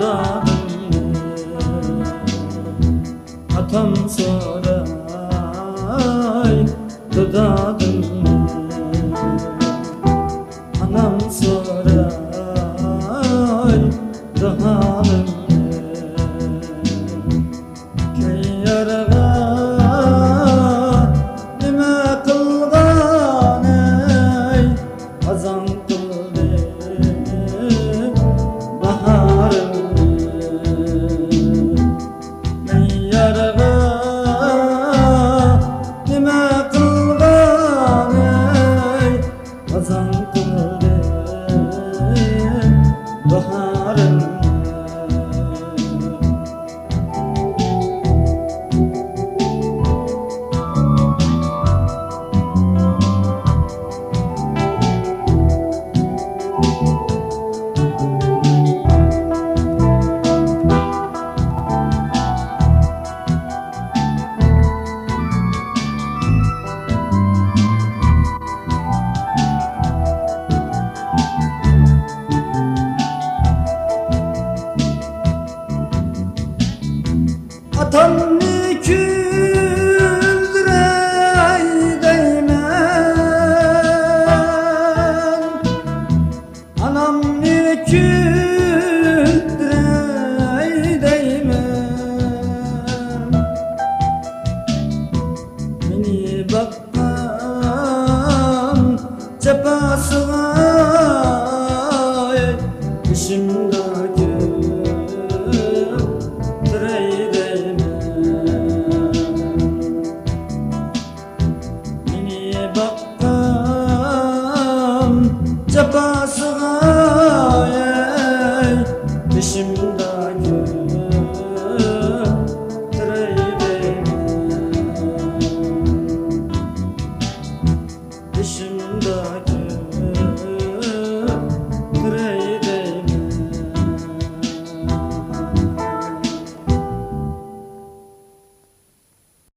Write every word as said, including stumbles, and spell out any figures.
دادىمنى. ئاتام سوراي دادامنى، ئانام سوراي دادامنى. يارغا نېمە قىلغان ئەي، ئازان قىلدى باھارىمنى. يارغا نېمە قىلغان ئەي، ئازان قىلدى باھارىمنى. ئاتامنى كۈلدۈرەي دەيمەن، ئانامنى كۈلدۈرەي دەيمەن. مېنى باققان جاپاسىغا بېشىمدا كۆتۈرەي دەيمەن. مېنى باققان جاپاسىغا بېشىمدا